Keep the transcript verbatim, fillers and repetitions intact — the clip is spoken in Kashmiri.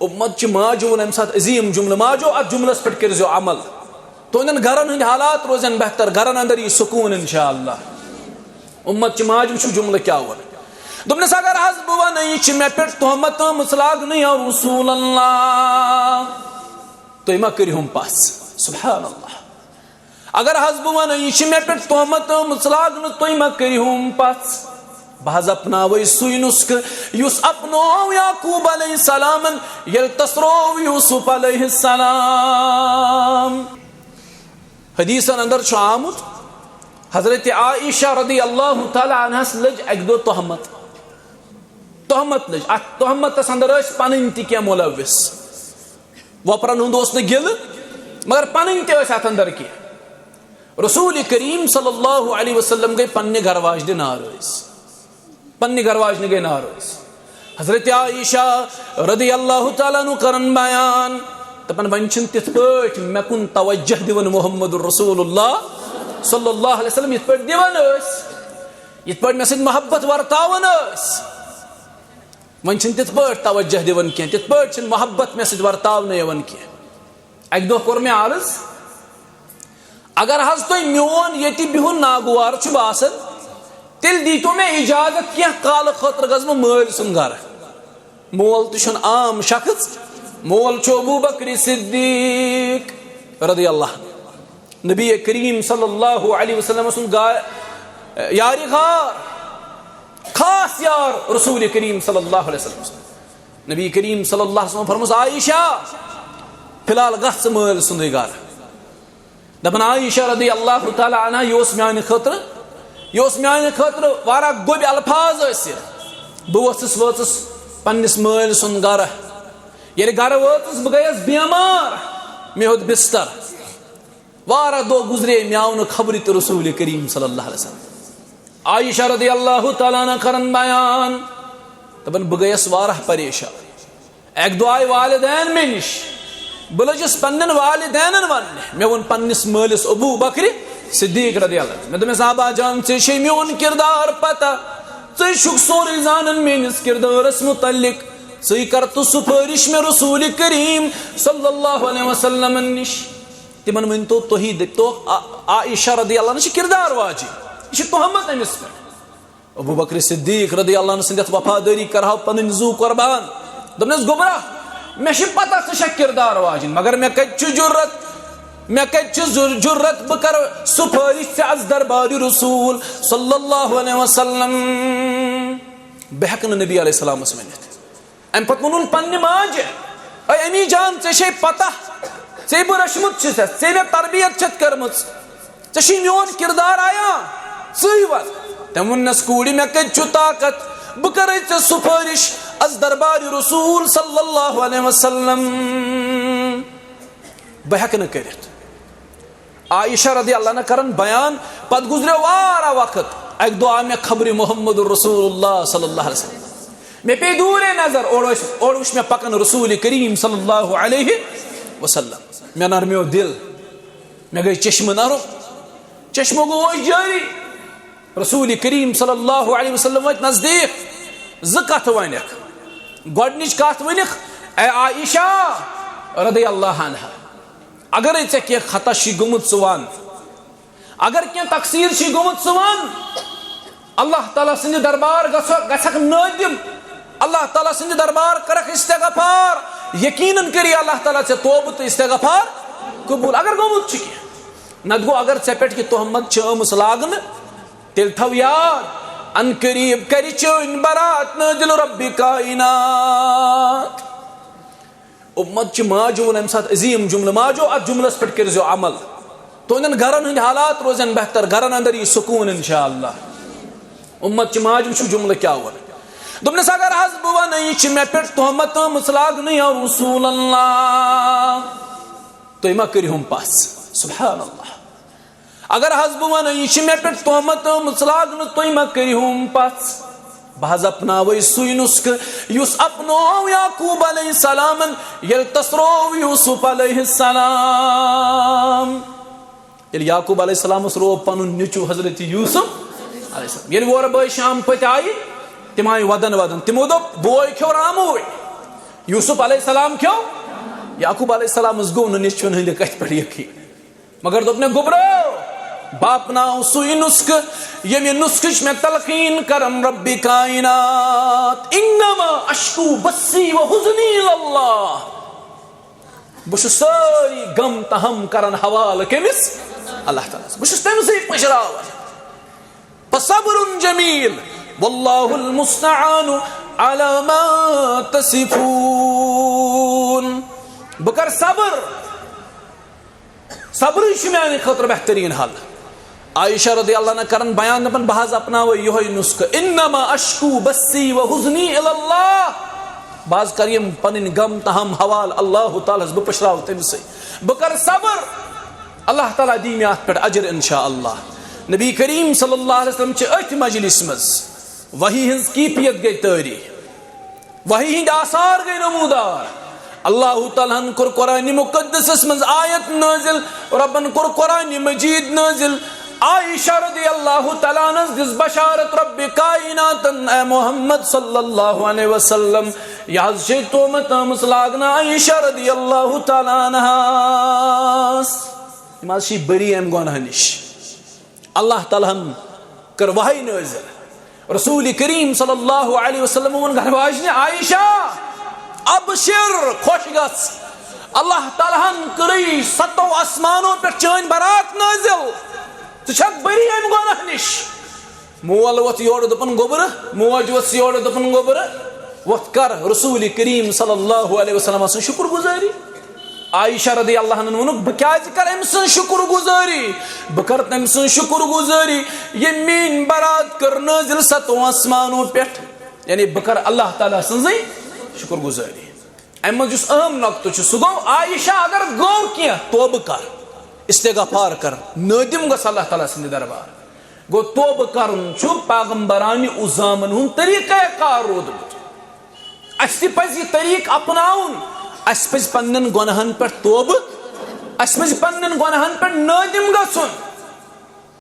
امت چہِ ماجہِ ووٚن امہِ ساتہٕ عظیٖم جملہٕ، ماجو، اتھ جملس پٮ۪ٹھ کٔرزیو عمل، تُہنٛدٮ۪ن گرن ہٕنٛدۍ حالات روزن بہتر، گرن اندر یی سکوٗن انشاءاللہ۔ امت چہِ ماجہِ وٕچھِو جملہٕ کیٛاہ ووٚن۔ دوٚپنس، اگر حظ بہٕ ونہٕ، یہِ چھِ مےٚ پٮ۪ٹھ تہمت آمٕژ لاگنہٕ، یا رسول اللہ، تُہۍ ما کٔرِہُم پژھ؟ سبحان اللہ۔ اگر حظ بہٕ ونہٕ، یہِ چھِ مےٚ پٮ۪ٹھ تہمت آمٕژ لاگنہٕ، تُہۍ ما کٔرِہُم پژھ؟ بہٕ حظ اپناوے سُے نسخہٕ، یُس اپنوو یعقوب علیہ السلامن، ییٚلہِ تسروو یوسف علیہ السلام۔ حدیثن اندر چھُ آمُت، حضرت عائشہ رضی اللہ تعالی عنہس لٔج اکہِ دۄہ تہمت۔ تہمت لٔج۔ اتھ تہمتس اندر ٲسۍ پنٕنۍ تہِ کینٛہہ ملوث۔ وۄپرن ہُنٛد اوس نہٕ گِلہٕ، مگر پنٕنۍ تہِ ٲسۍ اتھ اندر کینٛہہ۔ رسول کریم صلی اللہ علیہ وسلم گٔے پننہِ گرٕ واجنہِ ناراض۔ پننہِ گرٕ واجنہِ گٔے ناراض۔ حضرت عائشہ رضی اللہ تعالیٰ عنہ کرن بیان، دپان، وۄنۍ چھِنہٕ تِتھ پٲٹھۍ مےٚ کُن توجہ دِوان محمد رسول اللہ صلی اللہ علیہ وسلم یِتھ پٲٹھۍ دِوان ٲسۍ، یِتھ پٲٹھۍ مےٚ سۭتۍ محبت ورتاوان ٲسۍ۔ وۄنۍ چھِنہٕ تِتھ پٲٹھۍ توجہ دِوان کینٛہہ، تِتھ پٲٹھۍ چھِنہٕ محبت مےٚ سۭتۍ ورتاونہٕ یِوان کینٛہہ۔ اکہِ دۄہ کوٚر مےٚ عرض، اگر حظ تۄہہِ میون ییٚتہِ بِہُن ناگوار چھُ باسان، تیٚلہِ دیٖتو مےٚ اجازت، کینٛہہ کالہٕ خٲطرٕ گژھٕ بہٕ مٲلۍ سُنٛد گرٕ۔ مول تہِ چھُنہٕ عام شخص، مول چھُ ابو بکر صدیق رضی اللہ عنہ، نبی کریم صلی اللہ علیہ وسلم سُنٛد گا-، یارِ غار، خاص یار رسول کریم صلی اللہ علیہ وسلم۔ نبی کریم صلی اللہ علیہ وسلم فرموس، عائشہ، فی الحال گژھ ژٕ مٲلۍ سُنٛدٕے گرٕ۔ دپان، عائشہ رضی اللہ تعالیٰ عنہ، یہِ اوس میانہِ خٲطرٕ، یہِ اوس میانہِ خٲطرٕ واریاہ گوٚبۍ الفاظ ٲسۍ یہِ۔ بہٕ ؤژھٕس، وٲژٕس پننِس مٲلۍ سُنٛد گرٕ۔ ییٚلہِ گرٕ وٲژٕس، بہٕ گٔیس بیمار، مےٚ ہیوٚت بستر۔ واریاہ دۄہ گُزرے، مےٚ آو نہٕ خبرِ تہِ رسول کریم صلی اللہ علیہ وسلم۔ عائشہ رضی اللہ تعالیٰ عنہ کرن بیان، دپان، بہٕ گٔیس واریاہ پریشان۔ اکہِ دۄہ آیہِ والدین مےٚ نِش، بہٕ لٔجِس پننٮ۪ن والدینن وننہِ۔ مےٚ ووٚن پننِس مٲلِس ابو بکر صدیق رضی اللہ عنہ، مےٚ دوٚپمس، ابا جان، ژےٚ چھے میون کردار پتہ، ژٕ چھُکھ سورُے زانان میٲنِس کردارس متعلق، ژٕے کر تہٕ سفٲرِش مےٚ رسول کریم صلی اللہ علیہ وسلمن نِش۔ تِمن ؤنۍ تو تُہی، دٔپۍ تو، آ-، عائشہ رضی اللہ عنہ چھِ کردار واجہِ، یہِ چھِ تہمت أمِس پٮ۪ٹھ۔ ابو بکر صدیق رضی اللہ عنہ سٕنٛدِ یتھ وفادٲری کرہاو پنٕنۍ زُو قربان۔ دوٚپنس، گوٚبرا، مےٚ چھِ پتہ ژٕ چھکھ کردار واجِنۍ، مگر مےٚ کتہِ چھُ جُرت، مےٚ کتہِ چھُ جُر-، جُرت بہٕ کرٕ سفٲرِش ژےٚ از دربارِ رسول صلی اللہ علیہ وسلم؟ بہٕ ہیٚکہٕ نہٕ نبی علیہ السلامس ؤنِتھ۔ امہِ پتہٕ ووٚنُن پننہِ ماجہِ، اے امی جان، ژےٚ چھے پتہ، ژےٚ بہٕ رٔچھمُت چھُس، ژےٚ مےٚ تربیت چھتھ کٔرمٕژ، ژےٚ چھُے میون کردار آیا، ژٕے وَن۔ تٔمۍ ووٚننَس، کوٗرِ، مےٚ کَتہِ چھُ طاقت، بہٕ کَرَے ژےٚ سُفٲرِش از دربارِ رسول صلی اللہ علیہ وسلم؟ بہٕ ہٮ۪کہٕ نہٕ کٔرِتھ۔ عائشہ رضی اللہ عنہ کرن بیان، پتہٕ گُزریو واریاہ وقت، اَکہِ دۄہ آو مےٚ خبرِ محمد رسول اللہ صلی اللہ علیہ وسلم۔ مےٚ پیٚیہِ دوٗرے نظر، اورٕ ٲسۍ، اورٕ وٕچھ مےٚ پکان رسول کریم صلی اللہ علیہ وسلم۔ مےٚ نرمیو دل، مےٚ گٔے چشمہٕ نرم، چشمہٕ گوٚو جٲری۔ رسول کریم صلی اللہ علیہ وسلم وٲتۍ نزدیٖک، زٕ کتھٕ ؤنِکھ۔ گۄڈٕنِچ کتھ ؤنِکھ، اے عائشہ رضی اللہ عنہا، اگرے ژےٚ کینٛہہ خطا چھُے گوٚمُت، ژٕ وَن۔ اگر کینٛہہ تقصیر چھُے گوٚمُت، ژٕ وَن۔ اللہ تعالیٰ سٕنٛدِ دربار گژھو، گژھکھ نٲدِم۔ اللہ تعالیٰ سٕنٛدِ دربار کرکھ استغفار۔ یقیناً کری اللہ تعالیٰ ژےٚ توبہٕ تہٕ استغفار قبول، اگر گوٚمُت چھُ کینٛہہ۔ نتہٕ گوٚو، اگر ژےٚ پٮ۪ٹھ یہِ تہمت چھِ آمٕژ لاگنہٕ، تیٚلہِ تھاو یاد، ان قریب کرِ چٲنۍ برات نٲدِل ربِ کائنات۔ امت چہِ ماجہِ ووٚن امہِ ساتہٕ عظیٖم جملہٕ، ماجو، اتھ جملس پٮ۪ٹھ کٔرزیو عمل، تُہنٛدٮ۪ن گرن ہٕنٛدۍ حالات روزن بہتر، گرن اندر یی سکوٗن انشاءاللہ۔ امت چہِ ماجہِ وٕچھِو جملہٕ کیٛاہ ووٚن۔ دوٚپنس، اگر حظ بہٕ ونہٕ، یہِ چھِ مےٚ پٮ۪ٹھ تہمت آمٕژ لاگنہٕ، یا رسول اللہ، تُہۍ ما کٔرِہُم پژھ؟ سبحان اللہ۔ اگر حظ بہٕ ونہٕ، یہِ چھِ مےٚ پٮ۪ٹھ تہمت آمٕژ لاگنہٕ، تُہۍ ما کٔرِہُم پژھ؟ بہٕ حظ اپناوے سُے نسخہٕ، یُس اپنوو یعقوب علیہ السلامن، ییٚلہِ تسروو یوسف علیہ السلام۔ ییٚلہِ یعقوب علیہ السلامس روو پنُن نیٚچو حضرت یوسف علیہ السلام، ییٚلہِ وورٕ بٲے شام پٔتۍ آیہِ، تِم آیہِ ودن ودن، تِمو دوٚپ، بوے کھیوٚو راموے۔ یوسف علیہ السلام کھیو، یعقوب علیہ السلام گوٚو نہٕ نیٚچوٮ۪ن ہٕنٛدِ کتھِ پٮ۪ٹھ یقین، مگر دوٚپنَکھ، گوٚبرو، بہٕ اپناو سُے نسخہٕ، ییٚمہِ نسخٕچ مےٚ تلقین کرن رب کائنات۔ انما اشکو بثی و حزنی الی اللہ۔ بہٕ چھُس سٲری غم تہٕ ہم کران حوالہٕ کٔمِس؟ اللہ تعالیٰ ہس۔ بہٕ چھُس تٔمۍ سٕے پٔشراوان۔ فصبر جمیل، واللہ المستعان علی ما تصفون۔ بہٕ کرٕ صبر، صبرٕے چھُ میانہِ خٲطرٕ بہتریٖن حل۔ عائشہ رضی اللہ عنہا کرن بیان، دپان، بہٕ حظ اپناوے یہوے نسخہٕ، انما اشکو بثی و حزنی الی اللہ۔ بہٕ حظ کرٕ یِم پنٕنۍ غم تہٕ ہم حوالہٕ اللہ تعالیٰ ہس، بہٕ پٔشراوٕ تٔمۍ سٕے، بہٕ کرٕ صبر، اللہ تعالیٰ دی مےٚ اتھ پٮ۪ٹھ اجر انشاء اللہ۔ نبی کریم صلی اللہ علیہ وسلم چہِ أتھۍ مجلس منٛز وحی ہٕنٛز کیفیت گٔے طٲری، وحی ہٕنٛدۍ آثار گٔے نمودار۔ اللہ تعالیٰ ہن کوٚر قرآن مقدسس منٛز آیت نٲزِل، ربن کوٚر قرآن مجید نٲزِل۔ عائشہ رضی اللہ تعالیٰ عنہس دِژ بشارت رب کائناتن، اے محمد صلی اللہ علیہ وسلم، یہِ حظ چھے تُہمت آمٕژ لاگنہٕ عائشہ رضی اللہ تعالیٰ عنہس۔ یِم حظ چھِ بری امہِ گۄناہ نِش۔ اللہ تعالیٰ ہن کٔر وحی نٲزِل۔ رسول کریم صلی اللہ علیہ وسلم ووٚن گھرٕ واجنہِ عائشہ، ابشر، خۄش گژھ، اللہ تعالیٰ ہن کٔرٕے ستو آسمانو پٮ۪ٹھ چٲنۍ برات نٲزِل، ژٕ چھکھ بری امہِ گۄناہ نِش۔ مول ووٚتھ یورٕ دوٚپُن، گوٚبرٕ، موج ؤژھ یورٕ دوٚپُن، گوٚبرٕ، ووٚتھ کر رسول کریم صلی اللہ علیہ وسلم سٕنٛز شکر گزٲری۔ عائشہ رضی اللہ عنہن ووٚنُکھ، بہٕ کیازِ کرٕ أمۍ سٕنٛز شکر گزٲری؟ بہٕ کرٕ تٔمۍ سٕنٛز شکر گزٲری، ییٚمۍ میٲنۍ برات کٔر نٲزِل ستو آسمانو پٮ۪ٹھ۔ یعنی بہٕ کرٕ اللہ تعالیٰ سٕنٛزٕے شکر گزٲری۔ اَمہِ منٛز یُس اہم نقطہٕ چھُ، سُہ گوٚو، عائشہ، اگر گوٚو کینٛہہ، توبہٕ کر، استغفار کر، نٲدِم گژھ اللہ تعالیٰ سٕنٛدِ دربار۔ گوٚو، توبہٕ کرُن چھُ پیغمبرانہِ عظامن ہُنٛد طریقہ کار روٗدمُت۔ اَسہِ تہِ پَزِ یہِ طریٖقہٕ اپناوُن۔ اَسہِ پَزِ پننٮ۪ن گۄناہن پٮ۪ٹھ توبہٕ، اَسہِ پَزِ پننٮ۪ن گۄناہن پٮ۪ٹھ نٲدِم گژھُن۔